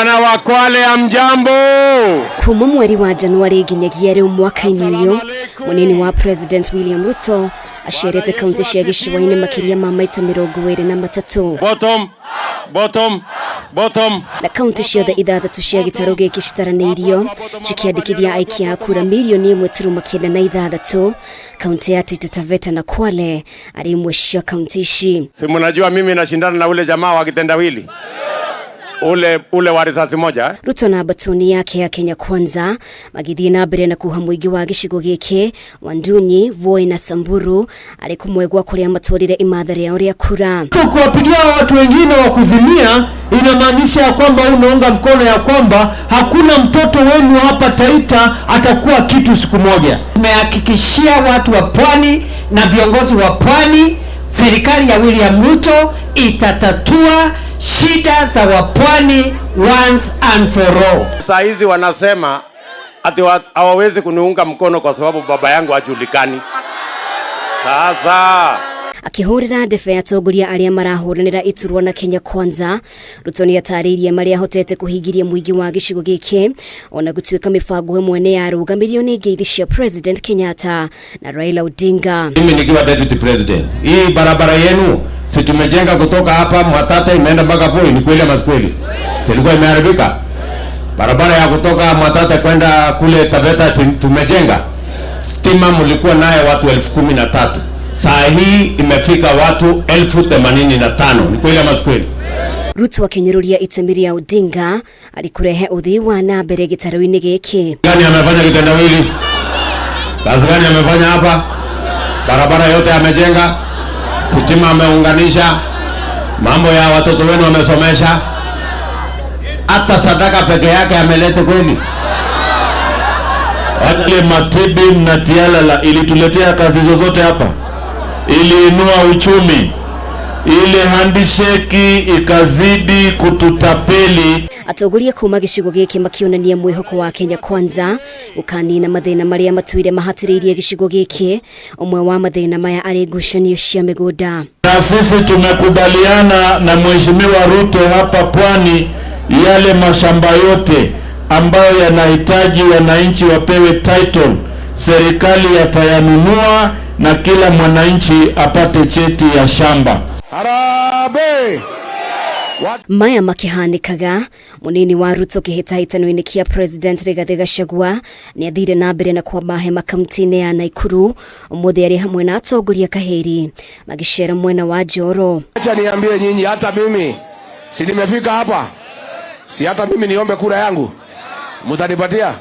Wana wa Kwale, hamjambo? Kuma mweri wa Januari nginyagia riu mwaka-inĩ ũyũ, mũnini wa President William Ruto acerete kaunti cia gĩcũa-inĩ makĩria ma maita 23. Bottom, bottom, bottom. Na kaunti ciothe ithathatũ cia gĩtarũ gĩkĩ citaranĩirio cikĩandĩkithia aikia a kura 1.96 mirioni. Kaunti ya Taita Taveta na Kwale arĩ imwe cia kaunti ici. Si mnajua mimi nashindana na ule jamaa wa kitendawili ule ule wa risasi moja, eh? Ruto na batoni yake ya Kenya Kwanza magĩthiĩ na mbere na kuha mũingĩ wa gĩcigo gĩkĩ Wandunyi, Voi na Samburu arĩ kũmwe gwa kũrĩa matwarire imatha rĩao rĩa kura. So kuwapigia watu wengine wa kuzimia inamaanisha ya kwamba unaunga mkono ya kwamba hakuna mtoto wenu hapa Taita atakuwa kitu siku moja. Tumehakikishia watu wa pwani na viongozi wa pwani, serikali ya William Ruto itatatua shida za wapwani once and for all. Saa hizi wanasema ati hawawezi kuniunga mkono kwa sababu baba yangu hajulikani. Sasa Akĩhũrĩra ndebe atongoria arĩa marahũranĩra iturwa na Kenya Kwanza, Ruto nĩ atarĩirie marĩa ahotete kũhingĩria mũingĩ wa gĩcigo gĩkĩ ona gũtuĩka mĩbango ĩmwe nĩ yarũgamirio nĩ ngeithi cia President Kenyatta na Raila Odinga. Mimi nikiwa deputy president, hii barabara yenu si tumejenga kutoka hapa Mwatate imeenda mpaka Voi? Ni kweli ama si kweli? Si ilikuwa imeharibika? Barabara ya kutoka Mwatate kwenda kule Taveta si tumejenga? Stima mlikuwa naye watu 13,000, saa hii imefika watu 85,000. Ni kweli ama si kweli? Ruto akĩnyũrũria itemi rĩa Odinga arĩ kũrehe ũthii wa na mbere gĩtarũ-inĩ gĩkĩ. Gani amefanya kitendawili? Kazi gani amefanya hapa? Barabara yote amejenga, sitima ameunganisha, mambo ya watoto wenu amesomesha, hata sadaka peke yake ameleta kweli? Ile Matibim na Tialala ilituletea kazi zozote hapa? Iliinua uchumi. Ile handshake ikazidi kututapeli. Atongoria kuma gĩcigo gĩkĩ makĩonania mwĩhoko wa Kenya Kwanza gũkanina mathĩna marĩa matũire mahatĩrĩirie gĩcigo gĩkĩ, ũmwe wa mathĩna maya arĩ ngucanio cia mĩgũnda. Na sisi tumekubaliana na Mheshimiwa Ruto hapa Pwani, yale mashamba yote ambayo yanahitaji wananchi wapewe title, serikali yatayanunua na kila mwananchi apate cheti ya shamba. Harambee! Maya makĩhanĩkaga, mũnini wa Ruto kĩhĩtahĩtano-inĩ kĩa President Rigathĩ Gachagua nĩ athire na mbere na kwamba hema kaunti-inĩ ya Nakuru ũmũthĩ arĩ hamwe na atongoria kahĩri magĩcera mwena wa Njoro. Acha niambie nyinyi, hata mimi si nimefika hapa, si hata mimi niombe kura yangu, mtanipatia?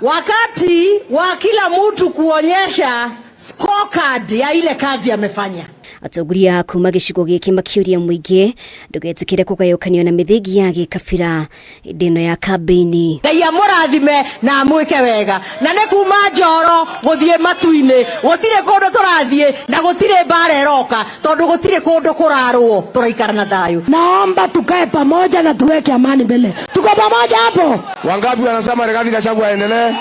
Wakati wa kila mtu kuonyesha scorecard ya ile kazi amefanya. Atongoria kuma gĩcigo gĩkĩ makĩũria mũingĩ ndũgetĩkĩre kũgayũkanio na mĩthingi ya gĩkabira hĩndĩ ĩno ya kambĩini. Ngai amũrathime na amwĩke wega, na nĩ kuma Njoro gũthiĩ matu-inĩ, gũtirĩ kũndũ tũrathiĩ na gũtirĩ mbara ĩroka, tondũ gũtirĩ kũndũ kũrarũo, tũraikara na thayũ. Naomba tukae pamoja na tuweke amani mbele. Tuko pamoja hapo? Wangapi wanasema Rigathi Gachagua aendelee?